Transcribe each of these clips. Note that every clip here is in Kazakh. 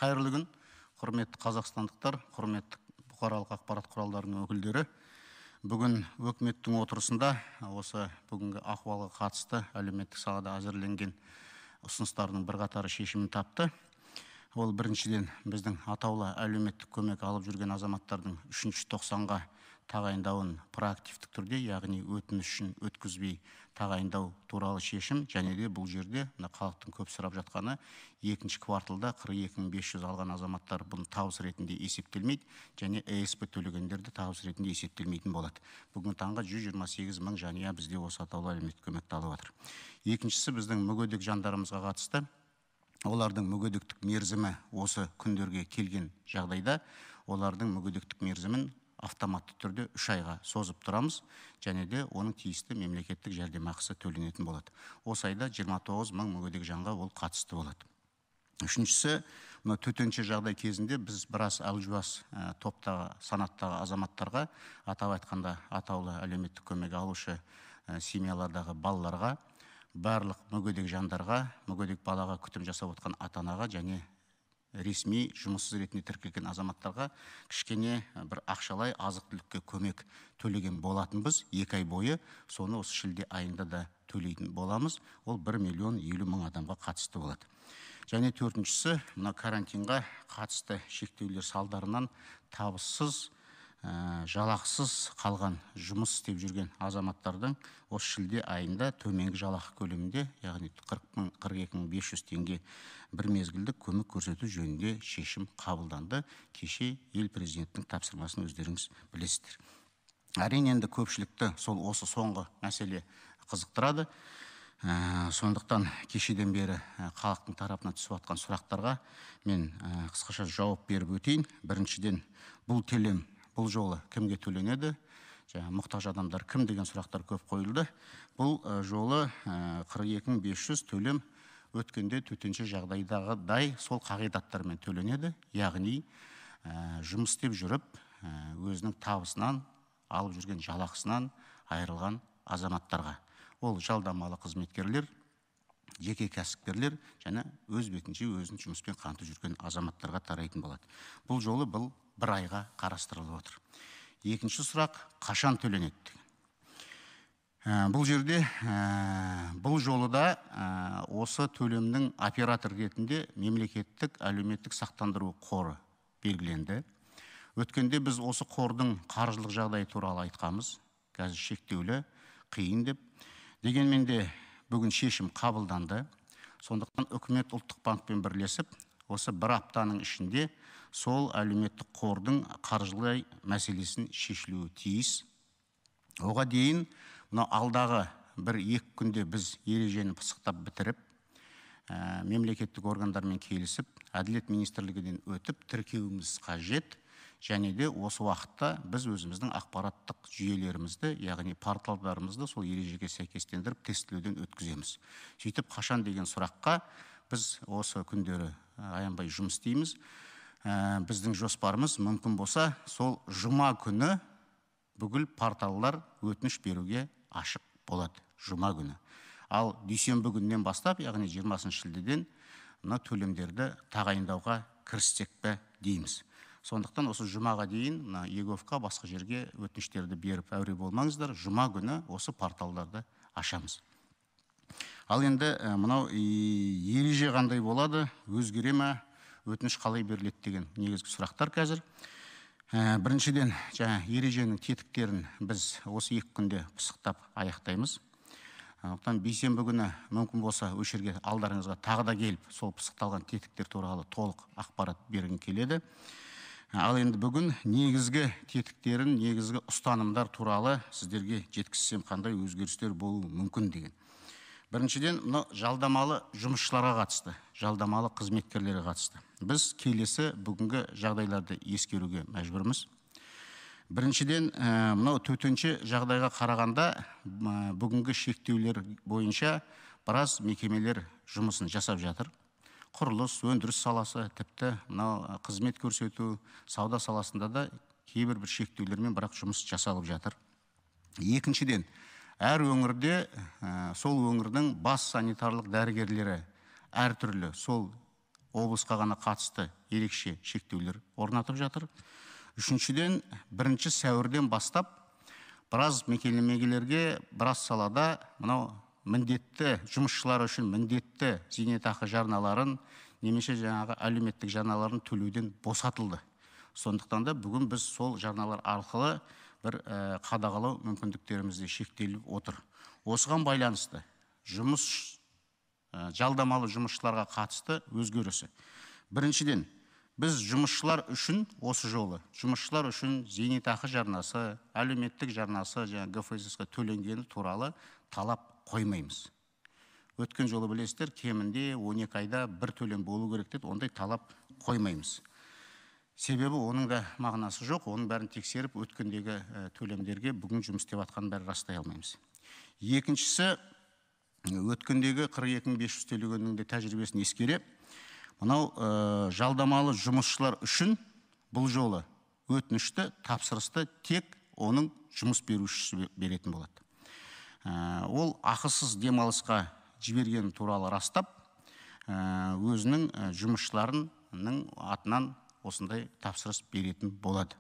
Қайырлы күн, құрметті қазақстандықтар, құрметті бұқаралық ақпарат құралдарының өкілдері. Бүгін өкіметтің отырысында осы бүгінгі ахуалға қатысты әлеуметтік салада әзірленген ұсыныстардың бірқатары шешімін тапты. Ол біріншіден біздің атаулы әлеуметтік көмек алып жүрген азаматтардың үшінші тоқсанға тағайындауын проактивтік түрде, яғни өтінішін өткізбей тағайындау туралы шешім, және де бұл жерде мына халықтың көп сұрап жатқаны екінші кварталда 42 500 алған азаматтар бұны табыс ретінде есептелмейді және ЕСП төлегендерді табыс ретінде есептелмейтін болады. Бүгінгі таңға 128 мың жанұя бізде осы атаулы әлеуметтік көмекті алып жатыр. Екіншісі, біздің мүгедек жандарымызға қатысты. Олардың мүгедектік мерзімі осы күндерге келген жағдайда олардың мүгедектік мерзімін автоматты түрде 3 айға созып тұрамыз және де оның тиісті мемлекеттік жәрдемақысы төленетін болады. Осы айда 29 мың мүгедек жанға ол қатысты болады. Үшіншісі, мына төтенше жағдай кезінде біз біраз әлжуаз топтағы, санаттағы азаматтарға, атап айтқанда атаулы әлеуметтік көмек алушы семьялардағы балаларға, барлық мүгедек жандарға, мүгедек балаға күтім жасап отқан ата анаға және ресми жұмыссыз ретінде тіркелген азаматтарға кішкене бір ақшалай азық түлікке көмек төлеген болатынбыз 2 ай бойы. Соны осы шілде айында да төлейтін боламыз. Ол 1 миллион 50 мың адамға қатысты болады. Және төртіншісі, мына карантинға қатысты шектеулер салдарынан табыссыз, жалақысыз қалған, жұмыс істеп жүрген азаматтардың осы шілде айында төменгі жалақы көлемінде, яғни 40 мың, 42 500 теңге бір мезгілдік көмек көрсету жөнінде шешім қабылданды. Кеше ел президентінің тапсырмасын өздеріңіз білесіздер. Әрине, енді көпшілікті сол осы соңғы мәселе қызықтырады. Сондықтан кешеден бері халықтың тарапынан түсіп жатқан сұрақтарға мен қысқаша жауап беріп өтейін. Біріншіден, бұл төлем бұл жолы кімге төленеді, жаңа мұқтаж адамдар кім деген сұрақтар көп қойылды. Бұл жолы 42 500 төлем өткенде төтенше жағдайдағыдай сол қағидаттармен төленеді, яғни жұмыс істеп жүріп өзінің табысынан, алып жүрген жалақысынан айырылған азаматтарға. Ол жалдамалы қызметкерлер, жеке кәсіпкерлер және өз бетінше өзін жұмыспен қамтып жүрген азаматтарға тарайтын болады. Бұл жолы бұл бір айға қарастырылып отыр. Екінші сұрақ: қашан төленеді деген. Бұл жерде бұл жолы да осы төлемнің оператор ретінде мемлекеттік әлеуметтік сақтандыру қоры белгіленді. Өткенде біз осы қордың қаржылық жағдайы туралы айтқанбыз, қазір шектеулі, қиын деп. Дегенмен де бүгін шешім қабылданды. Сондықтан үкімет ұлттық банкпен бірлесіп осы бір аптаның ішінде сол әлеуметтік қордың қаржылай мәселесін шешілуі тиіс. Оға дейін мынау алдағы бір екі күнде біз ережені пысықтап бітіріп, мемлекеттік органдармен келісіп, әділет министрлігінен өтіп тіркеуіміз қажет. Және де осы уақытта біз өзіміздің ақпараттық жүйелерімізді, яғни порталдарымызды сол ережеге сәйкестендіріп, тестілеуден өткіземіз. Сөйтіп, қашан деген сұраққа біз осы күндері аянбай жұмыс істейміз. Біздің жоспарымыз, мүмкін болса, сол жұма күні бүкіл порталдар өтініш беруге ашық болады, жұма күні. Ал дүйсенбі күнінен бастап, яғни 20 шілдеден мына төлемдерді тағайындауға кіріссек пе дейміз. Сондықтан осы жұмаға дейін мына еговқа, басқа жерге өтініштерді беріп әуре болмаңыздар. Жұма күні осы порталдарды ашамыз. Ал енді мынау ереже қандай болады, өзгере ме, өтініш қалай беріледі деген негізгі сұрақтар қазір. Біріншіден, жаңа ереженің тетіктерін біз осы 2 күнде пысықтап аяқтаймыз. Сондықтан бейсенбі күні мүмкін болса осы жерге алдарыңызға тағы да келіп, сол пысықталған тетіктер туралы толық ақпарат бергім келеді. Ал енді бүгін негізгі тетіктерін, негізгі ұстанымдар туралы сіздерге жеткізсем, қандай өзгерістер болуы мүмкін деген. Біріншіден, мынау жалдамалы жұмысшыларға қатысты, жалдамалы қызметкерлерге қатысты. Біз келесі бүгінгі жағдайларды ескеруге мәжбүрміз. Біріншіден, мынау төтенше жағдайға қарағанда бүгінгі шектеулер бойынша біраз мекемелер жұмысын жасап жатыр. Құрылыс, өндіріс саласы, тіпті мынау қызмет көрсету, сауда саласында да кейбір бір шектеулермен, бірақ жұмыс жасалып жатыр. Екіншіден, әр өңірде сол өңірдің бас санитарлық дәрігерлері әртүрлі сол облысқа ғана қатысты ерекше шектеулер орнатып жатыр. Үшіншіден, 1 сәуірден бастап біраз мекемелерге, біраз салада мынау міндетті жұмысшылар үшін міндетті зейнетақы жарналарын немесе жаңағы әлеуметтік жарналарын төлеуден босатылды. Сондықтан да бүгін біз сол жарналар арқылы бір қадағалау мүмкіндіктеріміз де шектеліп отыр. Осыған байланысты жұмыс жалдамалы жұмысшыларға қатысты өзгерісі. Біріншіден, біз жұмысшылар үшін осы жолы жұмысшылар үшін зейнетақы жарнасы, әлеуметтік жарнасы және ГФСС-қа төленгені туралы талап қоймаймыз. Өткен жолы білесіздер, кемінде 12 айда бір төлем болу керек деді, ондай талап қоймаймыз. Себебі оның да мағынасы жоқ, оның бәрін тексеріп өткендегі төлемдерге бүгін жұмыс істеп жатқанын бәрі растай алмаймыз. Екіншісі, өткендегі 42 500 төлегеннің де тәжірибесін ескере, мынау жалдамалы жұмысшылар үшін бұл жолы өтінішті, тапсырысты тек оның жұмыс берушісі беретін болады. Ол ақысыз демалысқа жібергені туралы растап, өзінің жұмысшыларының атынан осындай тапсырыс беретін болады.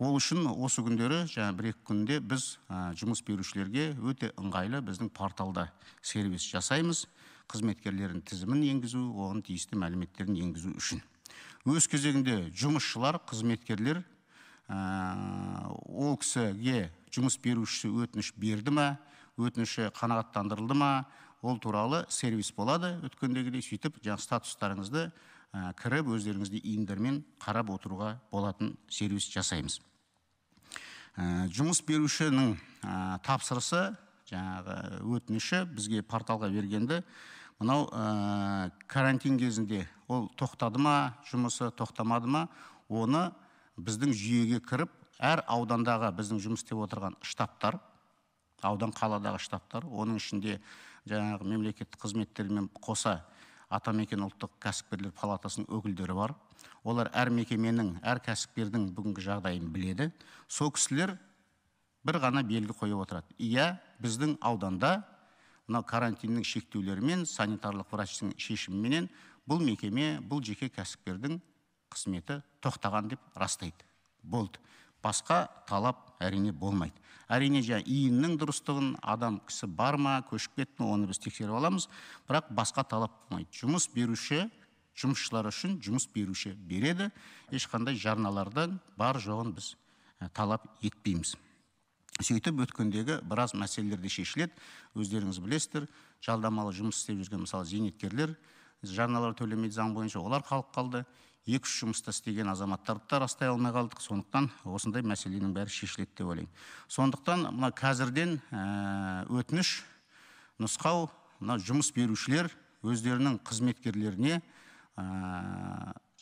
Ол үшін осы күндері, жаңа 1-2 күнде біз жұмыс берушілерге өте ыңғайлы біздің порталда сервис жасаймыз, қызметкерлердің тізімін енгізу, оған тиісті мәліметтерін енгізу үшін. Өз кезегінде жұмысшылар, қызметкерлер ол кісіге жұмыс берушісі өтініш берді ма, өтініші қанағаттандырылды ма, ол туралы сервис болады өткендегідей. Сөйтіп жаңа статустарыңызды кіріп өздеріңізде ИИН-дермен қарап отыруға болатын сервис жасаймыз. Жұмыс берушінің тапсырысы, жаңағы өтініші бізге порталға бергенді, мынау карантин кезінде ол тоқтады ма, жұмысы тоқтамады ма, оны біздің жүйеге кіріп, әр аудандағы біздің жұмыс істеп отырған штабтар, аудан қаладағы штабтар, оның ішінде жаңағы мемлекеттік қызметтермен қоса Атамекен ұлттық кәсіпкерлер палатасының өкілдері бар. Олар әр мекеменің, әр кәсіпкердің бүгінгі жағдайын біледі. Сол кісілер бір ғана белгі қойып отырады. Иә, біздің ауданда мынау карантиннің шектеулерімен, санитарлық врачтың шешіміменен бұл мекеме, бұл жеке кәсіпкердің қызметі тоқтаған деп растайды. Болды. Басқа талап әрине болмайды. Әрине, жаңа ИИН-нің дұрыстығын, адам кісі бар ма, көшіп кетті ме, оны біз тексеріп аламыз, бірақ басқа талап болмайды. Жұмыс беруші, жұмысшылар үшін жұмыс беруші береді, ешқандай жарналардан бар жоғын біз талап етпейміз. Сөйтіп өткендегі біраз мәселелер де шешіледі. Өздеріңіз білесіздер, жалдамалы жұмыс істеп жүрген, мысалы, зейнеткерлер жарналар төлемейді заң бойынша, олар қалып қалды. 2-3 жұмыста істеген азаматтарды да растай алмай қалдық. Сондықтан осындай мәселенің бәрі шешіледі деп ойлаймын. Сондықтан мына қазірден өтініш, нұсқау, мына жұмыс берушілер өздерінің қызметкерлеріне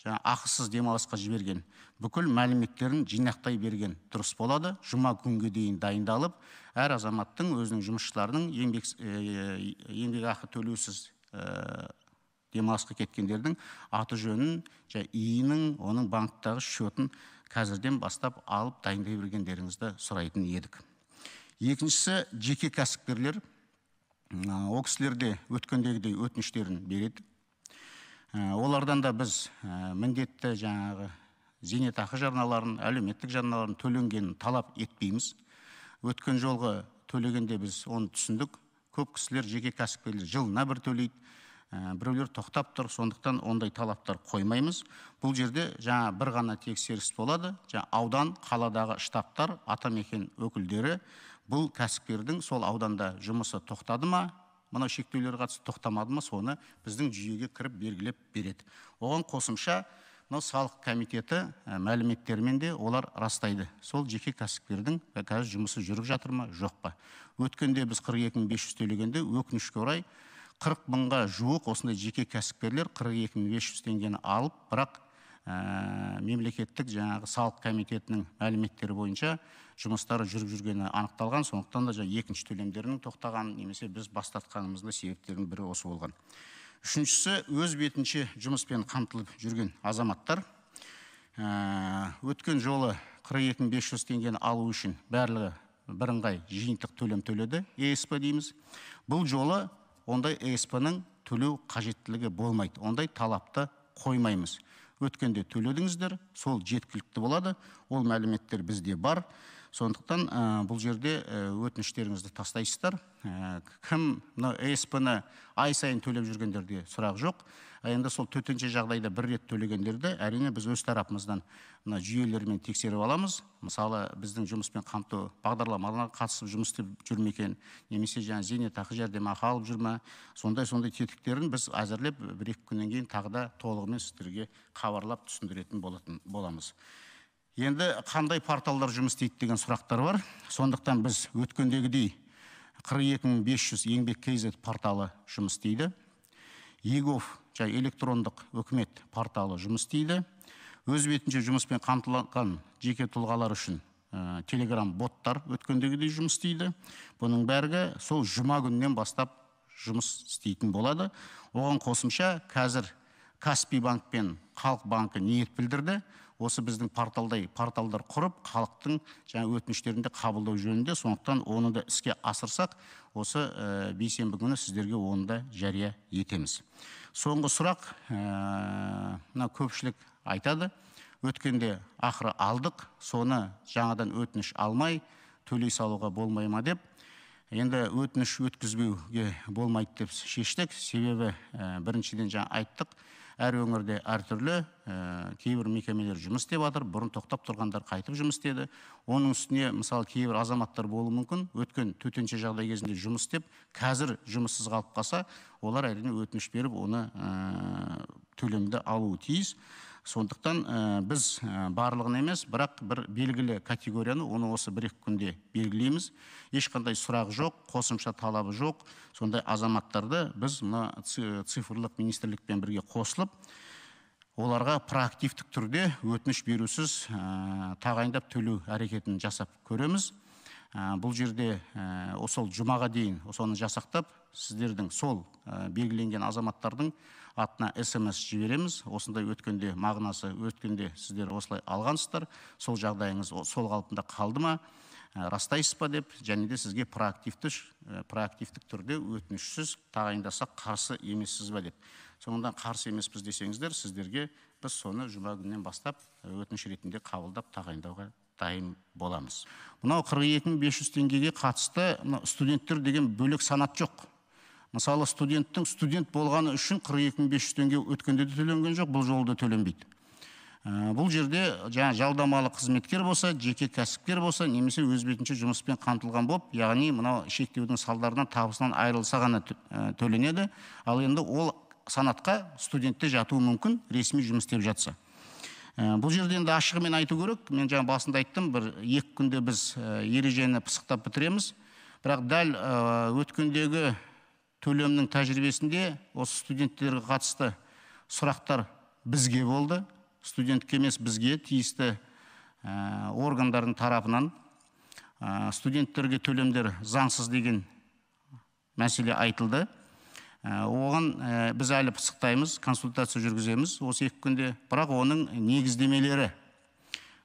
жаңа ақысыз демалысқа жіберген бүкіл мәліметтерін жинақтай берген дұрыс болады. Жұма күнге дейін дайындалып, әр азаматтың өзінің жұмысшыларының еңбекақы төлеусіз демалысқа кеткендердің аты жөнін, ИИН-ің, оның банктағы счетын қазірден бастап алып дайындай бергендеріңізді сұрайтын едік. Екіншісі, жеке кәсіпкерлер, ол кісілер де өткендегідей өтініштерін береді. Олардан да біз міндетті жаңағы зейнетақы жарналарын, әлеуметтік жарналарын төленгенін талап етпейміз. Өткен жолғы төлегенде біз оны түсіндік. Көп кісілер, жеке кәсіпкерлер жылына бір төлейді, біреулер тоқтап тұр, сондықтан ондай талаптар қоймаймыз. Бұл жерде жаңа бір ғана тексеріс болады. Жаңа аудан, қаладағы штабтар, атамекен өкілдері бұл кәсіпкердің сол ауданда жұмысы тоқтады ма, мынау шектеулерге қатысты тоқтамады ма, соны біздің жүйеге кіріп белгілеп береді. Оған қосымша мынау салық комитеті мәліметтерімен де олар растайды. Сол жеке кәсіпкердің қазір жұмысы жүріп жатыр ма, жоқ па. Өткенде біз 42 500 төлегенде, өкінішке орай, 40 мыңға жуық осындай жеке кәсіпкерлер 42 500 теңгені алып, бірақ мемлекеттік жаңағы салық комитетінің мәліметтері бойынша жұмыстары жүріп жүргені анықталған. Сондықтан да жаңа екінші төлемдерінің тоқтаған немесе біз бас тартқанымыздың себептерінің бірі осы болған. Үшіншісі, өз бетінше жұмыспен қамтылып жүрген азаматтар. Өткен жолы 42 500 теңгені алу үшін барлығы бірыңғай жиынтық төлем төледі, ЕСП дейміз. Бұл жолы ондай ЕСП-ның төлеу қажеттілігі болмайды, ондай талапты қоймаймыз. Өткенде төледіңіздер, сол жеткілікті болады, ол мәліметтер бізде бар. Сондықтан бұл жерде өтініштеріңізді тастайсыздар. Кім мына ЕСП-ны ай сайын төлеп жүргендерде сұрақ жоқ. Енді сол төтенше жағдайда бір рет төлегендерді әрине біз өз тарапымыздан мына жүйелермен тексеріп аламыз. Мысалы, біздің жұмыспен қамту бағдарламаларына қатысып жұмыс істеп жүр ме екен, немесе жаңа зейнетақы жәрдемақы алып жүр ме, сондай тетіктерін біз әзірлеп бір-екі күннен кейін тағы да толығымен сіздерге хабарлап түсіндіретін боламыз. Енді қандай порталдар жұмыс істейді деген сұрақтар бар. Сондықтан біз өткендегідей 42500 еңбек KZ порталы жұмыс істейді. eGov, жаңа электрондық үкімет порталы жұмыс істейді. Өз бетінше жұмыспен қамтылған жеке тұлғалар үшін Telegram боттар өткендегідей жұмыс істейді. Бұның бәрі сол жұма күнінен бастап жұмыс істейтін болады. Оған қосымша қазір Каспий банк пен Халық банкі ниет білдірді. Осы біздің порталдар құрып, халықтың жаңа өтініштерін де қабылдау жөнінде, сондықтан оны да іске асырсақ, осы бейсенбі күні сіздерге оны да жария етеміз. Соңғы сұрақ, мына көпшілік айтады, өткенде ақыры алдық, соны жаңадан өтініш алмай, төлей салуға болмай ма деп. Енді өтініш өткізбеуге болмайды деп шештік, себебі біріншіден жаңа айттық, әр өңірде әртүрлі, кейбір мекемелер жұмыс істеп жатыр, бұрын тоқтап тұрғандар қайтып жұмыс істеді. Оның үстіне, мысалы, кейбір азаматтар болуы мүмкін, өткен төтенше жағдай кезінде жұмыс істеп, қазір жұмыссыз қалып қалса, олар әрине өтініш беріп, оны төлемді алуы тиіс. Сондықтан біз барлығын емес, бірақ бір белгілі категорияны оны осы бір-екі күнде белгілейміз. Ешқандай сұрақ жоқ, қосымша талабы жоқ. Сондай азаматтарды біз мына цифрлық министрлікпен бірге қосылып, оларға проактивтік түрде өтініш берусіз тағайындап төлеу әрекетін жасап көреміз. Бұл жерде сол жұмаға дейін соны жасақтап, сіздердің сол белгіленген азаматтардың атына СМС жібереміз. Осындай өткенде мағынасы, өткенде сіздер осылай алғансыздар, сол жағдайыңыз сол қалпында қалды ма, растайсыз ба деп, және де сізге проактивтік түрде өтінішсіз тағайындасақ қарсы емессіз ба деп. Соңынан қарсы емеспіз десеңіздер, сіздерге біз соны жұма күнінен бастап өтініш ретінде қабылдап тағайындауға дайын боламыз. Мынау 42500 теңгеге қатысты мына студенттер деген бөлек санат жоқ. Мысалы, студенттің студент болғаны үшін 42500 теңге өткенде де төленген жоқ, бұл жолы да төленбейді. Бұл жерде жаңа жалдамалы қызметкер болса, жеке кәсіпкер болса, немесе өз бетінше жұмыспен қамтылған болып, яғни мынау шектеудің салдарынан табысынан айырылса ғана төленеді. Ал енді ол санатқа студентте жатуы мүмкін, ресми жұмыс істеп жатса. Бұл жерде енді ашығымен айту керек, мен жаңа басында айттым, бір екі күнде біз ережені пысықтап бітіреміз. Бірақ дәл өткендегі төлемнің тәжірибесінде осы студенттерге қатысты сұрақтар бізге болды. Студентке емес, бізге тиісті органдардың тарапынан студенттерге төлемдер заңсыз деген мәселе айтылды. Оған біз әлі пысықтаймыз, консультация жүргіземіз осы екі күнде. Бірақ оның негіздемелері.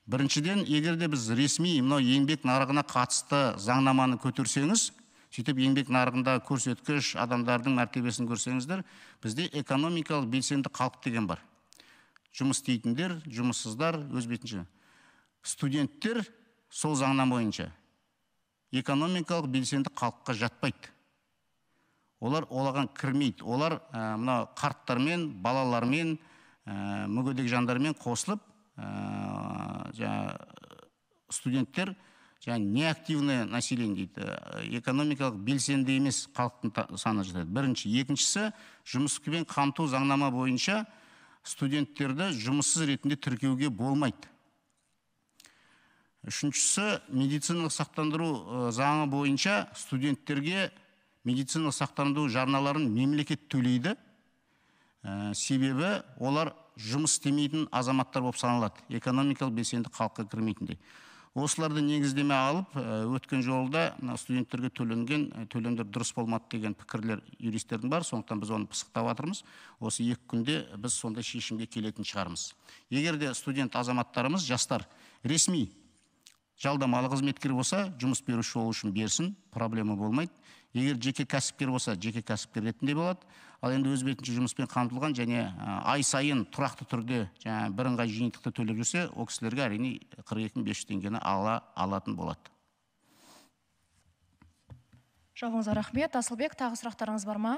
Біріншіден, егер де біз ресми мынау еңбек нарығына қатысты заңнаманы көтерсеңіз, сөйтіп еңбек нарығында көрсеткіш адамдардың мәртебесін көрсеңіздер, бізде экономикалық белсенді халық деген бар. Жұмыс істейтіндер, жұмыссыздар, өз бетінше. Студенттер сол заңнама бойынша экономикалық белсенді халыққа жатпайды. Олар олаған кірмейді. Олар мына қарттармен, балалармен, мүгедек жандармен қосылып, студенттер неактивное население дейді, экономикалық белсенді емес халықтың саны жатады. Бірінші. Екіншісі, жұмыспен қамту заңнама бойынша студенттерді жұмыссыз ретінде тіркеуге болмайды. Үшіншісі, медициналық сақтандыру заңы бойынша студенттерге медициналық сақтандыру жарналарын мемлекет төлейді. Себебі олар жұмыс істемейтін азаматтар болып саналады, экономикалық белсенді халыққа кірмейтіндей. Осыларды негіздеме алып, өткен жолда студенттерге төленген төлемдер дұрыс болмады деген пікірлер юристтердің бар, сондықтан біз оны пысықтап жатырмыз. Осы екі күнде біз сондай шешімге келетін шығармыз. Егер де студент азаматтарымыз, жастар ресми жалдамалы қызметкер болса, жұмыс беруші ол үшін берсін, проблема болмайды. Егер жеке кәсіпкер болса, жеке кәсіпкер ретінде болады. Ал енді өз бетінше жұмыспен қамтылған және ай сайын тұрақты түрде жаңа бірыңғай жиынтықты төлеп жүрсе, ол кісілерге әрине 42 500 теңгені ала алатын болады. Жауабыңызға рахмет. Асылбек, тағы сұрақтарыңыз бар ма?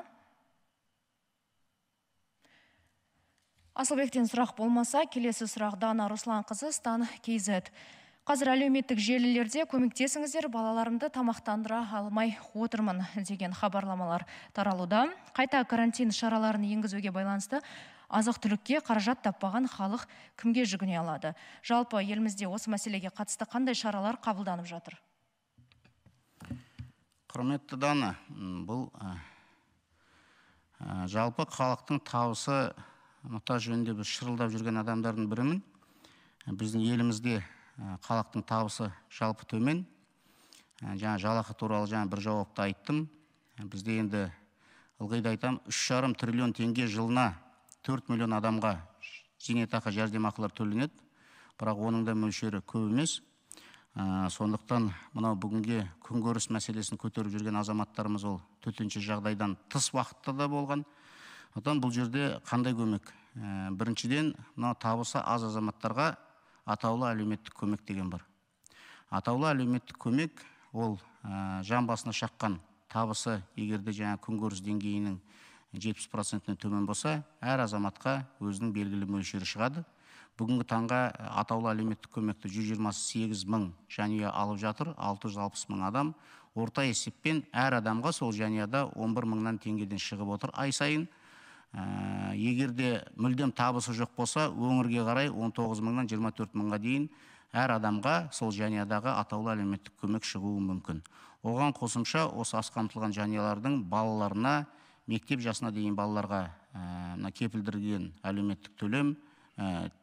Асылбектен сұрақ болмаса, келесі сұрақ Дана Русланқызы, Стан KZ. Қазір әлеуметтік желілерде көмектесіңіздер, балаларымды тамақтандыра алмай отырмын деген хабарламалар таралуда. Қайта карантин шараларын енгізуге байланысты азық-түлікке қаражат таппаған халық кімге жүгіне алады? Жалпы елімізде осы мәселеге қатысты қандай шаралар қабылданып жатыр? Құрметті Дана, бұл жалпы халықтың табысы мұқтаж жөнінде біз шырылдап жүрген адамдардың бірімін. Біздің елімізде халықтың табысы жалпы төмен. Жаңа жалақы туралы жаңа бір жауапты айттым. Бізде енді ылғи да айтам, 3,5 триллион теңге жылына 4 миллион адамға зейнетақы жәрдемақылар төленеді. Бірақ оның да мөлшері көп емес. Сондықтан мынау бүгінге күнкөріс мәселесін көтеріп жүрген азаматтарымыз ол төтенше жағдайдан тыс уақытта да болған. Сондықтан бұл жерде қандай көмек? Біріншіден, мынау табысы аз азаматтарға атаулы әлеуметтік көмек деген бар. Атаулы әлеуметтік көмек ол жан басына шаққан табысы егер де жаңа күнкөріс деңгейінің 70%-нен төмен болса, әр азаматқа өзінің белгілі мөлшері шығады. Бүгінгі таңға атаулы әлеуметтік көмекті 128 мың жанұя алып жатыр, 660 мың адам. Орта есеппен әр адамға сол жанұяда 11 мыңнан теңгеден шығып отыр ай сайын. Егер де мүлдем табысы жоқ болса, өңірге қарай 19 мыңнан 24 мыңға дейін әр адамға сол жанұядағы атаулы әлеуметтік көмек шығуы мүмкін. Оған қосымша осы аз қамтылған жанұялардың балаларына, мектеп жасына дейін балаларға мына кепілдірілген әлеуметтік төлем,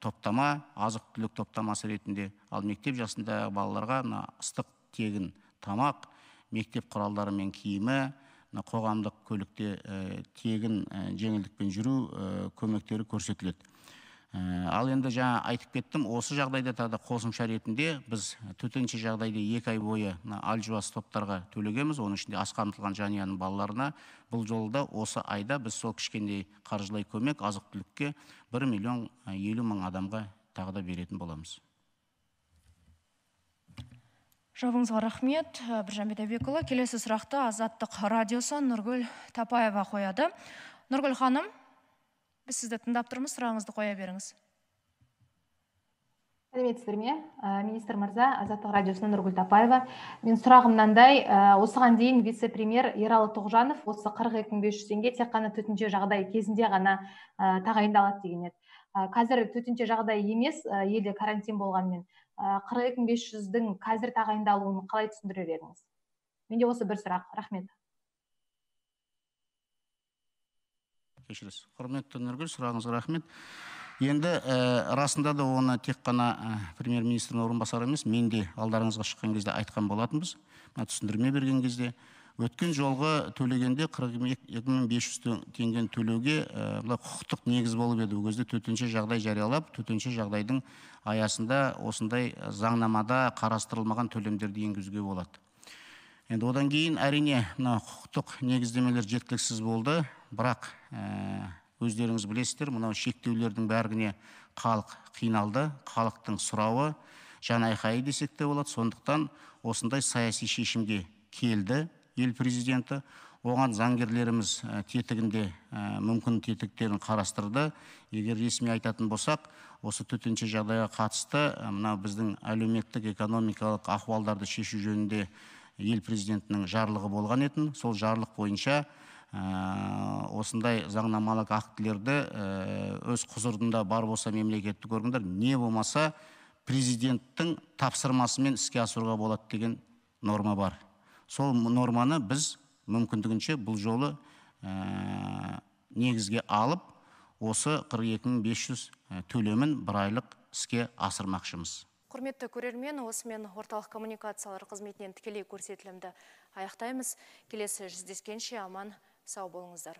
топтама, азық-түлік топтамасы ретінде, ал мектеп жасындағы балаларға мына ыстық тегін тамақ, мектеп құралдары мен киімі, мына қоғамдық көлікте тегін жеңілдікпен жүру көмектері көрсетіледі. Ал енді жаңа айтып кеттім, осы жағдайда тағы да қосымша ретінде біз төтенше жағдайда 2 ай бойы мына әлжуаз топтарға төлегенбіз, оның ішінде аз қамтылған жанұяның балаларына. Бұл жолы да осы айда біз сол кішкентай қаржылай көмек азық-түлікке 1 миллион 50 мың адамға тағы да беретін боламыз. Жауабыңызға рахмет, Біржан Бидайбекұлы. Келесі сұрақты Азаттық радиосы Нұргүл Тапаева қояды. Нұргүл ханым, біз сізді тыңдап тұрмыз, сұрағыңызды қоя беріңіз. Сәлеметсіздер ме, министр мырза, Азаттық радиосынан Нұргүл Тапаева. Мен сұрағым мынандай, осыған дейін вице-премьер Ералы Тоғжанов осы 42 500 теңге тек қана төтенше жағдай кезінде ғана тағайындалады деген еді. Қазір төтенше жағдай емес, елде карантин болғанмен, 42 500-дің қазір тағайындалуын қалай түсіндірер едіңіз? Менде осы бір сұрақ. Рахмет. Кешіресіз. Құрметті Нұргүл, сұрағыңызға рахмет. Енді расында да оны тек қана премьер-министрдің орынбасары емес, мен де алдарыңызға шыққан кезде айтқан болатынбыз. Мына түсіндірме берген кезде өткен жолғы төлегенде 42 500 теңгені төлеуге былай құқықтық негіз болып еді. Ол кезде төтенше жағдай жариялап, төтенше жағдайдың аясында осындай заңнамада қарастырылмаған төлемдерді енгізуге болады. Енді одан кейін әрине мына құқықтық негіздемелер жеткіліксіз болды, бірақ өздеріңіз білесіздер, мынау шектеулердің бәріне халық қиналды, халықтың сұрауы, жанайқайы десек те болады. Сондықтан осындай саяси шешімге келді ел президенті. Оған заңгерлеріміз тетігінде мүмкін тетіктерін қарастырды. Егер ресми айтатын болсақ, осы төтенше жағдайға қатысты мынау біздің әлеуметтік экономикалық ахуалдарды шешу жөнінде ел президентінің жарлығы болған етін. Сол жарлық бойынша осындай заңнамалық актілерді өз құзырында бар болса мемлекеттік органдар, не болмаса президенттің тапсырмасымен іске асыруға болады деген норма бар. Сол норманы біз мүмкіндігінше бұл жолы негізге алып, осы 42 500 төлемін бір айлық іске асырмақшымыз. Құрметті көрермен, осымен орталық коммуникациялар қызметінен тікелей көрсетілімді аяқтаймыз. Келесі жүздескенше аман сау болыңыздар.